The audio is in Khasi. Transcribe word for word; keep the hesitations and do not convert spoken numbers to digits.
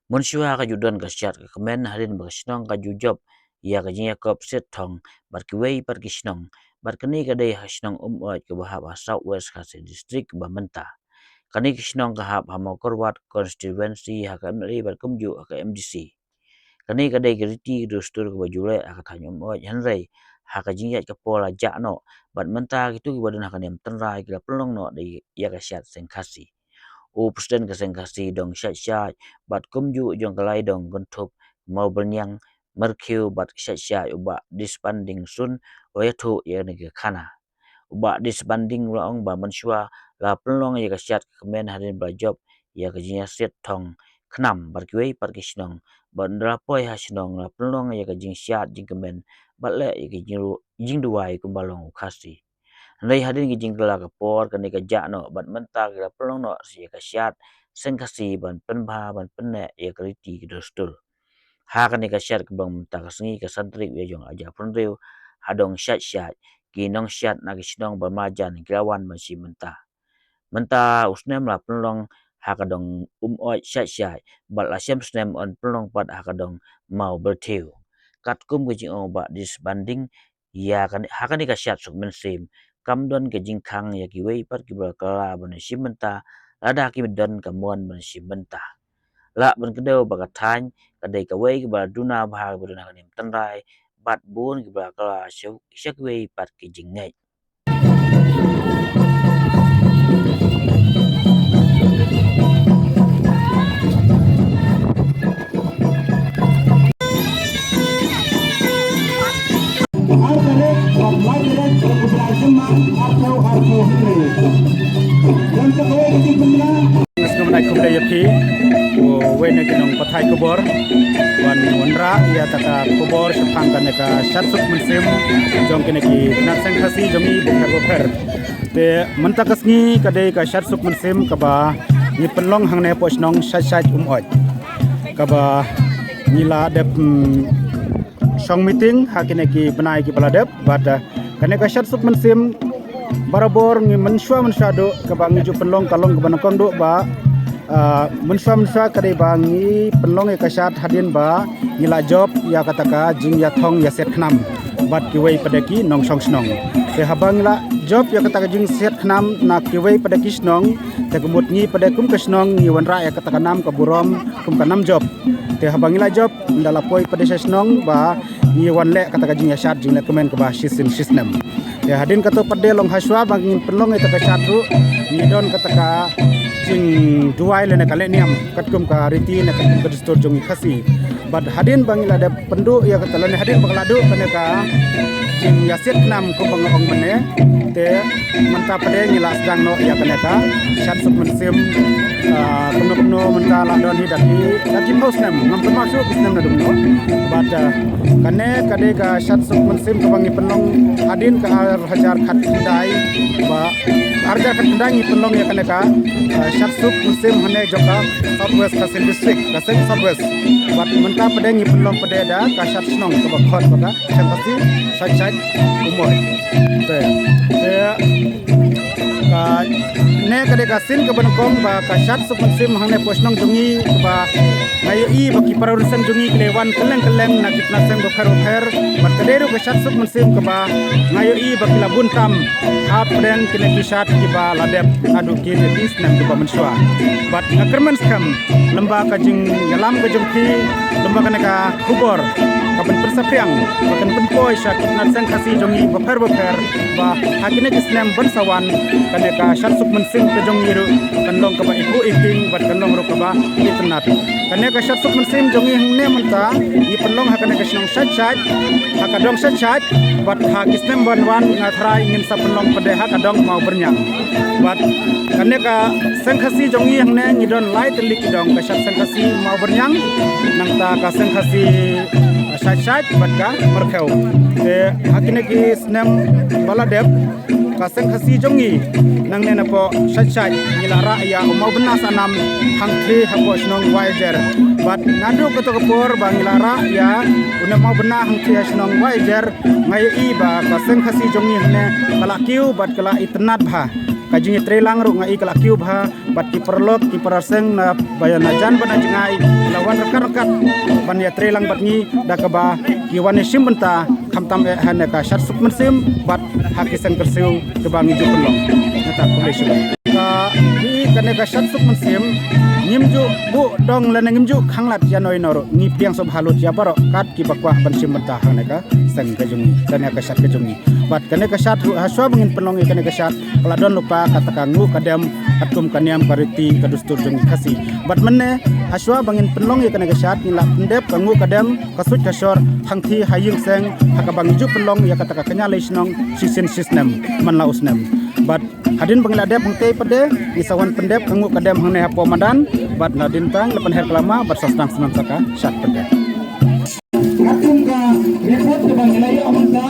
Mynshuwa ka ju don ka shad ka kmen hadien ba ka shnong ka ju jop ïa ka jingïakop siat thong bad kiwei pat ki shnong, bad kane ka dei ha shnong Umoj kaba hap ha South West Khasi District ba mynta. Kane ka shnong ka hap ha Mawkyrwat constituency ha ka M L A bad kumjuh ha ka M D C. Kane ka dei ka riti ka dustur kaba ju leh ha ka thaiñ Umoj, hynrei ha ka jingïaid ka por la jah noh, bad mynta kito kiba don ha ka niam tynrai ki la pynlong noh da ïa ka shad seng Khasi. U president ka seng Khasi Dong Shaid Shaid bad kumjuh jong ka lai dong Kynthup, Mawbyrniang, Myrkhiew bad Shaid Shaid, u Bah Disbanding Sun, u la ïathuh ïa kane ka khana. U Bah Disbanding u la ong ba mynshuwa la pynlong ïa ka shad ka kmen hadien ba la jop ïa ka jingïasiat thong khnam bad kiwei pat ki shnong, bad ynda la poi ha shnong la pynlong ïa ka jingshad jingkmen bad leh ïa ka jingru-, jingduwai kumba long u Khasi. Hynrei hadien ka jingkylla ka por kane ka jah noh, bad mynta ki la pynlong noh ïa ka shad seng Khasi ban pynbha ban pynneh ïa ka riti ka dustur. Ha kane ka shad kaba long mynta ka sngi ka san tarik u Ïaïong ar hajar arphew hynriew, ha dong Shaid Shaid, ki nongshad na ki shnong ba marjan ki la wan ban shim bynta. Mynta u snem la pynlong ha ka dong Umoj Shaid Shaid, bad la shem snem yn pynlong pat ha ka dong Mawbyrthiew. Katkum ka jingong u Bah Disbanding, ïa kane, ha kane ka shad suk mynsiem kam don ka jingkhang ïa kiwei pat kiba la kylla ban shim bynta, lada kim don ka mon ban shim bynta. Lah ban kdew ba ka thaiñ ka dei kawei kaba la duna bha kaba don ha ka niam tynrai, bad bun kiba la kylla sha, sha kiwei pat ki jingngeit. Nga sngewbha ban ai khublei ïa phi, uwei na ki nongpathai khubor, ban wanrah ïa kata ka khubor shaphang kane ka shad suk mynsiem jong kine ki tnat seng Khasi jong ngi bapher bapher. Te mynta ka sngi ka dei ka shad suk mynsiem kaba ngi pynlong hangne hapoh shnong Shaid Shaid Umoj, kaba ngi la dep, mm, shong meeting ha kine ki bnai kiba la dep, bad, eh, kane ka shad suk mynsiem barabor ngi mynshuwa mynshuwa duh kaba ngi ju pynlong ka long kaba nyngkong duh ba, eh, mynshuwa mynshuwa ka dei ba ngi pynlong ïa ka shad hadien ba ngi la jop ïa kata ka jingïathong ïasiat khnam bad kiwei pat de ki nongshong shnong. Te haba ngi la jop ïa kata ka jingsiat khnam na kiwei pat de ki shnong, te ka mut ngi pat de kum ka shnong ngi wanrah ïa kata ka nam ka burom kum ka nam jop. Te haba ngi la jop, ynda la poi pat de sha shnong ba ngi wan leh kata ka jingïashad jingleh kmen kaba shisien shisnem. Te hadien kato pat de long hashwa ba ngin pynlong ïa kata ka shad ruh, ngi don kata ka jingduwai lane ka lehniam katkum ka riti ne katkum ka dustur jong ngi Khasi. Bad hadien ba ngi la dep pynduh ïa kata lane hadien ba ka la duh kane ka jingïasiat khnam kumba nga ong mynne, te mynta pat de ngi la sdang noh ïa kane ka shad suk mynsiem, ah, kumno kumno mynta la don hi da ki, da ki phew snem, ngam kynmaw shuh ki snem naduh mynno. Bad, ah, kane ka dei ka shad suk mynsiem kaba ngi pynlong hadien ka ar hajar khatkhyndai, ba ar hajar khatkhyndai ngi pynlong ïa kane ka, ah, shad suk mynsiem hangne jong ka South West Khasi District, ka seng South West. Bad mynta pat de ngi pynlong pat de da ka shad shnong kaba khot ba ka Seng Khasi Shaid Shaid Umoj. Te, te, kane ka dei ka sien kaba nyngkong ba ka shad suk mynsiem hangne hapoh shnong jong ngi kaba nga ïohi ba ki para rynsan jong ngi ki la wan kylleng kylleng na ki tnat seng bapher bapher. Bad ka dei ruh ka shad suk mynsiem kaba nga ïohi ba ki la bun tam hapdeng kine ki shad kiba la dep naduh kine ki snem kiba mynshuwa. Bad nga kyrmen skhem lyngba ka jingïalam ka jong phi, lyngba kane ka khubor ka ban pynsaphriang, ka ban pynpoi sha ki tnat seng Khasi jong ngi bapher bapher, ba ha kine ki snem ban sa wan kane ka shad suk mynsiem ka jong ngi ruh kan long kaba ipu iping bad kan long ruh kaba itynnad. Kane ka shad suk mynsiem jong ngi hangne mynta ngi pynlong ha kane ka shnong Shaid Shaid, ha ka dong Shaid Shaid, bad ha ki snem ban wan nga tharai ngin sa pynlong pat de ha ka dong Mawbyrniang. Bad kane ka seng Khasi jong ngi hangne ngi don lai tylli ki dong, ka shad seng Khasi Mawbyrniang, nangta ka seng Khasi, ah, Shaid Shaid bad ka Myrkhiew. Te ha kine ki snem ba la dep ka seng Khasi jong ngi nangne napoh Shaid Shaid ngi la rah ïa u Mawbynna Sahnam hangthie hapoh shnong Waijer. Bad naduh kato ka por ba ngi la rah ïa une u Mawbynna hangthie ha shnong Waijer, nga ïohi ba ka seng Khasi jong ngi hangne ka la kiew bad ka la itynnad bha. Ka jingïatreilang ruh nga i ka la kiew bha, bad ki paralok ki paraseng na ba ïa na jan bad na jngai Wan ryngkat ryngkat ban ïatrei lang bad ngi da kaba ki wan ïashim bynta khamtam eh ha kane ka shad suk mynsiem bad ha ki seng kyrsiew kaba ngi ju pynlong. Nangta khublei shibun. Ka, ïa kane ka shad suk mynsiem ngim ju buh dong lane ngim ju khanglad ïa no ïa no ruh, ngi pdiang sngewbha lut ïa baroh kat kiba kwah ban shim bynta ha kane ka seng ka jong ngi, kane ka shad ka jong ngi. Bad kane ka shad ruh, hashwa ba ngin pynlong ïa kane ka shad, ka la don lypa kata ka nguh ka dem katkum ka niam ka riti ka dustur jong ngi Khasi. Bad mynne, hashwa ba ngin pynlong ïa kane ka shad, ngin la pyndep ka nguh ka dem, ka suit ka shor, hangthie ha ïing seng ha kaba ngi ju pynlong ïa kata ka kñia lei shnong shisien shisnem man la u snem. Bad hadien ba ngi la dep hangtei pat de, ngi sa wan pyndep ka nguh ka dem hangne hapoh madan. Bad nadien tang la pynher ka lama bad sa sdang snem sa ka shad pat de. Katkum ka report kaba ngi la ïoh mynta,